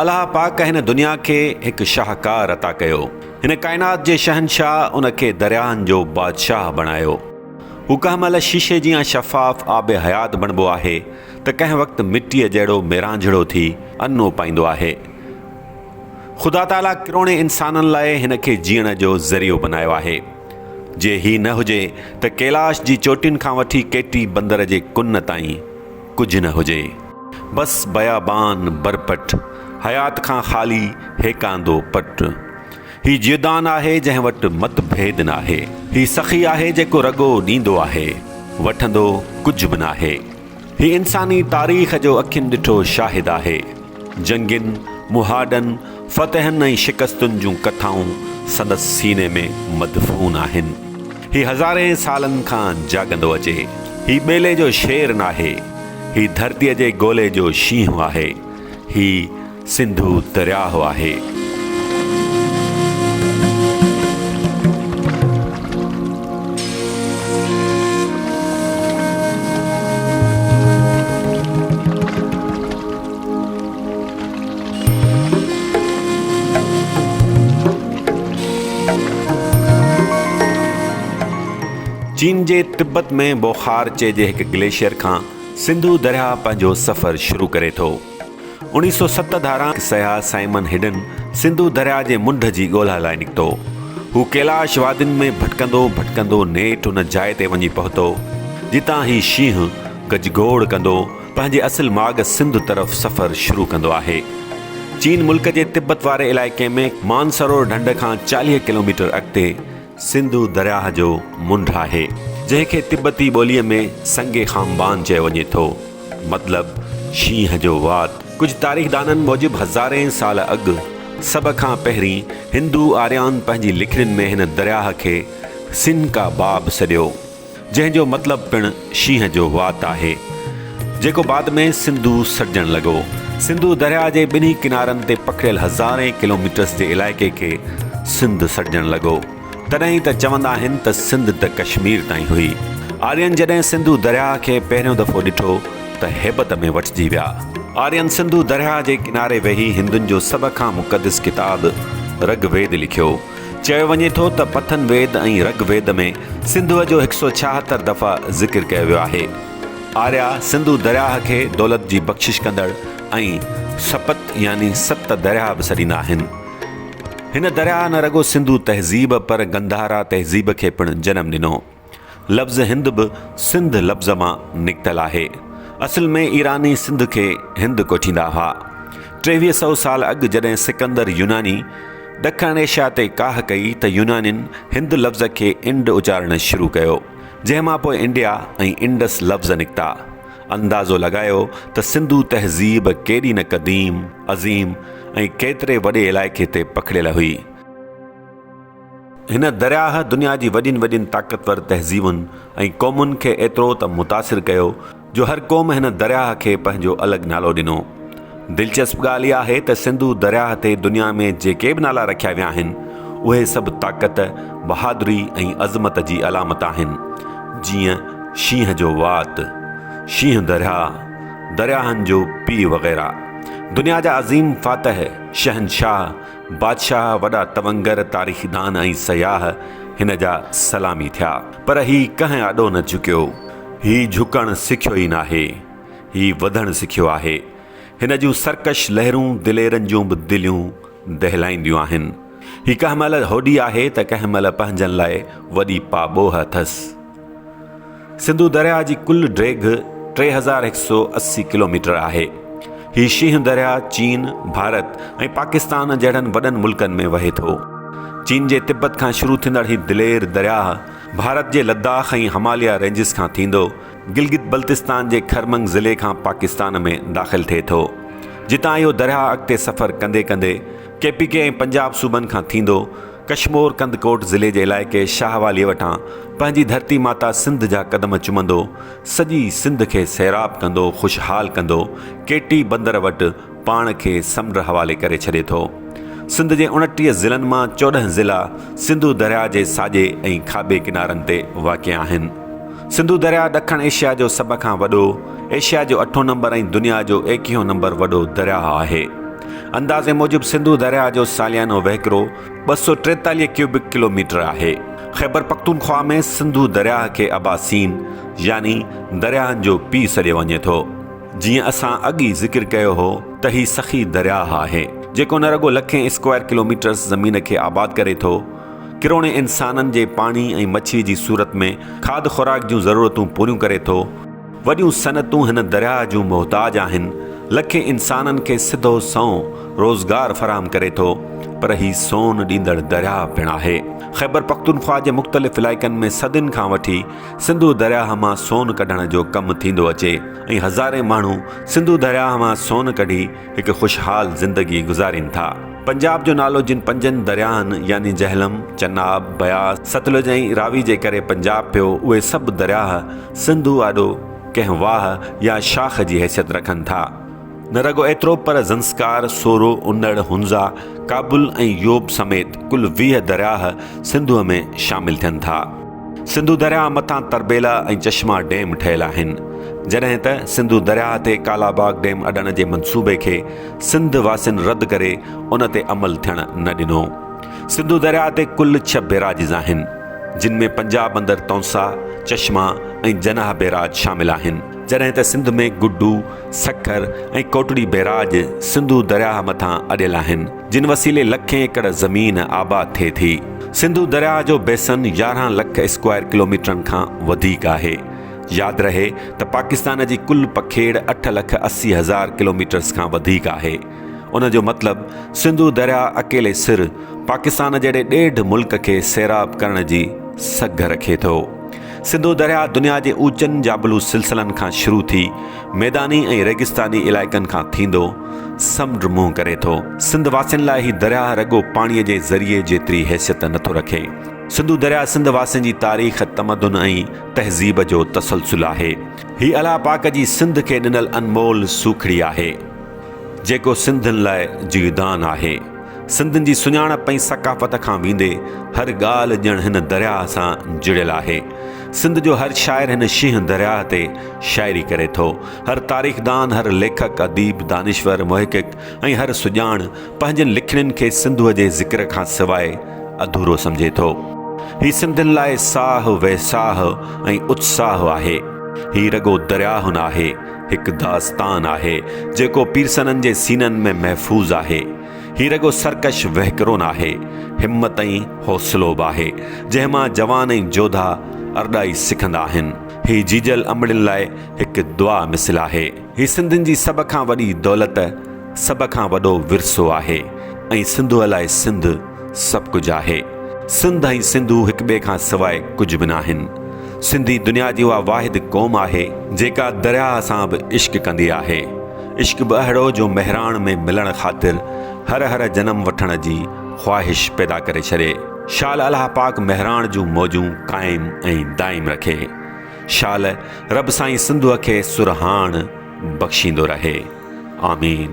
الله پاڪ هن دنيا کي هڪ شاهڪار عطا ڪيو. هن ڪائنات جي شهنشاهه ان کي درياهن جو بادشاهه بڻايو. هو ڪنهن مهل شيشي جيان شفاف آب حيات بڻبو آهي ته ڪنهن وقت مٽيء جهڙو ميرانجهڙو ٿي انو پائيندو آهي. خدا تعاليٰ ڪروڙين انسانن لاء هن کي جيئڻ جو ذريعو بنايو آهي. جي هي نه هجي ته ڪيلاش جي چوٽين کان وٺي ڪيٽي بندر جي ڪن تائين ڪجهه نه هجي. بس بيابان برپٽ، حيات کان خالي هيڪاندو پٽ. هي جيودان آهي جنهن وٽ مت ڀيد ناهي. هي سخي آهي جيڪو رڳو ڏيندو آهي، وٺندو ڪجهه به ناهي. هي انساني تاريخ جو اکين ڏٺو شاهد آهي. جنگين، مهاڏن، فتحن ۽ شڪستن جون ڪٿائون سندس سيني ۾ مدفون آهن. هي هزارين سالن کان جاڳندو اچي. هي ٻيلي جو شير ناهي. هي ڌرتيء جي گولي جو شينهن آهي. هي سنڌو درياهه آهي. چين جي تبت ۾ بوخارچي جي هڪ گليشيئر کان سنڌو درياهه پنهنجو سفر شروع ڪري ٿو. 1907 ڌاران هڪ سياح سائمن هڊن سنڌو درياهه جي منڍ جي ڳولها لاء نڪتو. هو ڪيلاش وادين ۾ ڀٽڪندو ڀٽڪندو نيٺ ان جاء تي وڃي پهتو، جتان هي شينهن گجگوڙ ڪندو پنهنجي اصل ماڳ سنڌ طرف سفر شروع ڪندو آهي. چين ملڪ جي تبت واري علائقي ۾ مانسرور ڍنڍ کان 40 ڪلوميٽر اڳتي سنڌو درياهه جو منڍ آهي، جنهن کي تبتي ٻوليء ۾ سنگي خامبان چيو وڃي ٿو، مطلب شينهن جو وات. ڪجهه تاريخدانن موجب هزارين سال اڳ سڀ کان پهرين هندو آريان پنهنجي لکڻين ۾ هن درياهه کي سن ڪا باب سڏيو. جنهن جو مطلب پڻ شينهن جو وات آهي، جيڪو بعد ۾ سنڌو سڏجڻ لڳو. سنڌو درياهه جي ٻنهي ڪنارن تي پکڙيل هزارين ڪلوميٽرس جي علائقي کي سنڌ سڏجڻ لڳو. تڏهن ئي ته چوندا آهن ته سنڌ ته ڪشمير تائين هئي. آرين جڏهن سنڌو درياهه کي پهريون دفعو ڏٺو ته هيبت ۾ وٺجي ويا. آرين سنڌو درياهه جي ڪناري ويهي هندن جو سڀ کان مقدس ڪتاب رگ ويد لکيو. چيو وڃي ٿو ته پٿن ويد ۽ رگ ويد ۾ سنڌوء جو هڪ سو 76 دفعا ذڪر ڪيو ويو آهي. آريا سنڌو درياهه کي دولت جي بخشش ڪندڙ ۽ سپت يعني ست درياهه به سڏيندا آهن. هن درياهه نه رڳو سنڌو تهذيب پر گنڌارا تهذيب کي پڻ جنم ڏنو. لفظ هند به سنڌ لفظ مان نڪتل آهي. اصل ۾ ايراني سنڌ کي هند ڪوٺيندا هئا. 23 سئو سال اڳ جڏهن سڪندر يوناني ڏکڻ ايشيا تي ڪاهه ڪئي ته يونانين هند لفظ کي انڊ اچارڻ شروع ڪيو، جنهن مان پوء انڊيا ۽ انڊس لفظ نڪتا. اندازو لڳايو ته سنڌو تهذيب ڪيڏي نه قديم، عظيم ۽ ڪيتري وڏي علائقي تي پکڙيل هئي. هن درياهه دنيا جي وڏين وڏين طاقتور تهذيبن ۽ قومن کي ايترو ته متاثر ڪيو جو هر قوم هن درياهه کي پنهنجو الڳ نالو ڏنو. دلچسپ ڳالهه اها آهي ته سنڌو درياهه تي دنيا ۾ جيڪي به نالا رکيا ويا آهن، اهي سڀ طاقت، بهادري ۽ عظمت جي علامت آهن، جيئن شينهن جو وات، شينهن درياهه، درياهن جو پيء وغيره. دنيا جا عظيم فاتح، شهنشاهه، بادشاهه وڏا تونگر، تاريخدان ۽ سياح هن جا سلامي ٿيا. پر هي ڪنهن آڏو نه جهڪيو. هي جهڪڻ سکيو ئي ناهي. هي وڌڻ سکيو آهي. هن جون سرڪش لهرون دليرن جون به دليون دهلائينديون آهن. هي ڪنهن مهل هوڏي آهي ته ڪنهن مهل پنهنجن لاء وڏي پاٻوهه اٿس. سنڌو درياهه جي ڪل ڊيگهه 3180 ڪلوميٽر آهي. هي شينهن درياهه چين، ڀارت ۽ پاڪستان جهڙن وڏن ملڪن ۾ وهي ٿو. چين جي تبت کان شروع ٿيندڙ هي دلير درياهه ڀارت جي لداخ ۽ هماليه رينجز کان ٿيندو گلگت بلتستان جي کرمنگ ضلعي کان پاڪستان ۾ داخل ٿئي ٿو. جتان اهو درياهه اڳتي سفر ڪندي ڪندي ڪي پي ڪي ۽ پنجاب صوبن کان ٿيندو ڪشمور ڪنڌڪوٽ ضلعي جي علائقي شاهه واليء وٽان پنهنجي ڌرتي ماتا سنڌ جا قدم چمندو، سڄي سنڌ کي سيراب ڪندو، خوشحال ڪندو، ڪيٽي بندر وٽ پاڻ کي سمنڊ حوالي ڪري ڇڏي ٿو. سنڌ جي 29 ضلعن مان 14 ضلعا سنڌو درياء جي ساڄي ۽ کاٻي ڪنارن تي واقع آهن. سنڌو درياء ڏکڻ ايشيا جو سڀ کان وڏو، ايشيا جو اٺون نمبر ۽ دنيا جو ايڪيهون نمبر وڏو درياء آهي. اندازي موجب سنڌو درياهه جو ساليانو وهڪرو 243 ڪيوبڪ ڪلوميٽر آهي. خيبرپختونخواهه ۾ سنڌو درياهه کي اباسين يعني درياهن جو پيء سڏيو وڃي ٿو. جيئن اسان اڳ ئي ذڪر ڪيو هو ته هي سخي درياهه آهي، جيڪو نه رڳو لکين اسڪوائر ڪلوميٽرز زمين کي آباد ڪري ٿو، ڪروڙين انسانن جي پاڻي ۽ مڇي جي صورت ۾ کاڌ خوراڪ جون ضرورتون پوريون ڪري ٿو، وڏيون صنعتون هن درياهه جون محتاج آهن، لکين انسانن کي سڌو سنئون روزگار فراهم ڪري ٿو، پر هي سون ڏيندڙ درياهه پڻ آهي. خيبرپختونخواهه جي مختلف علائقن ۾ صدين کان وٺي سنڌو درياهه مان سون ڪڍڻ جو ڪم ٿيندو اچي ۽ هزارين ماڻهو سنڌو درياهه مان سون ڪڍي هڪ خوشحال زندگي گذارين ٿا. پنجاب جو نالو جن پنجن درياهن يعني جهلم، چناب، بياس، ستلج ۽ راوي جي ڪري پنجاب پيو اهي سڀ درياهه سنڌو آڏو ڪنهن واهه يا شاخ جي حيثيت رکن ٿا. نه رڳو ايترو پر زنسڪار، سورو، انڙ، هنزا، ڪابل ۽ يوب سميت ڪل 20 درياهه سنڌوء ۾ شامل ٿين ٿا. سنڌو درياهه مٿان تربيلا ۽ چشما ڊيم ٺهيل آهن. جڏهن ته سنڌو درياهه تي ڪالاباغ ڊيم اڏڻ جي منصوبي کي سنڌ واسين رد ڪري ان تي عمل ٿيڻ نه ڏنو. سنڌو درياهه تي ڪل ڇهه بيراجز آهن، جن ۾ پنجاب اندر تونسا، چشما ۽ جناح بيراج شامل آهن. جڏهن ته سنڌ ۾ گڊو، سکر ۽ ڪوٽڙي بيراج سنڌو درياهه مٿان اڏيل آهن، جن وسيلي لکين ايڪڙ زمين آباد ٿئي ٿي. سنڌو درياهه جو بيسن 11 لک اسڪوائر ڪلوميٽرن کان وڌيڪ آهي. ياد رهي ته پاڪستان جي ڪل پکيڙ اٺ لک 80 هزار ڪلوميٽرز کان وڌيڪ آهي. ان جو مطلب سنڌو درياهه اڪيلي سر پاڪستان جهڙي ڏيڍ ملڪ کي سيراب ڪرڻ جي سگهه رکي ٿو. سنڌو درياهه دنيا جي اوچن جابلو سلسلن کان شروع ٿي ميداني ۽ ريگستاني علائقن کان ٿيندو سمنڊ منهن ڪري ٿو. سنڌ واسين لاء هي درياهه رڳو پاڻي جي ذريعي جيتري حيثيت نٿو رکي. سنڌو درياهه سنڌ واسين جي تاريخ، تمدن ۽ تهذيب جو تسلسل آهي. هي الله پاڪ جي سنڌ کي ڏنل انمول سوکڙي آهي. جيڪو سنڌين لاء جيودان آهي. سنڌين جي سڃاڻپ ۽ ثقافت کان ويندي هر ڳالهه ڄڻ هن درياهه سان جڙيل آهي. سنڌ جو هر شاعر هن شينهن درياهه تي شاعري ڪري ٿو. هر تاريخدان، هر ليکڪ، اديب، دانشور، محقق ۽ هر سڄاڻ پنهنجين لکڻين کي سنڌوء جي ذڪر کان سواء اڌورو سمجهي ٿو. هي سنڌين لاء ساهه، ويساهه ۽ اتساهه آهي. هي رڳو درياهه ناهي. هڪ داستان آهي، جيڪو پيرسنن جي سينن ۾ محفوظ آهي. هي رڳو سرڪش وهڪرو ناهي، همت ۽ حوصلو به آهي، جنهن مان جوان ۽ جوڌا ارڏائي سکندا آهن. هي جيجل امڙين لاء هڪ دعا مثل آهي. هي سنڌين جي سڀ کان وڏي دولت، سڀ کان وڏو ورثو آهي ۽ سنڌوء لاء سنڌ سڀ ڪجهه آهي. سنڌ ۽ سنڌو هڪ ٻئي کان سواء ڪجهه به ناهن. سنڌي دنيا جي اها واحد قوم آهي، جيڪا درياهه سان به عشق ڪندي آهي. عشق به اهڙو جو مهراڻ ۾ ملڻ خاطر هر هر جنم وٺڻ جي خواهش پيدا ڪري ڇڏي. شال الله پاڪ مهراڻ جون موجون قائم ۽ دائم رکي. شال رب سائين سنڌوء کي سرهاڻ بخشيندو رهي. آمين.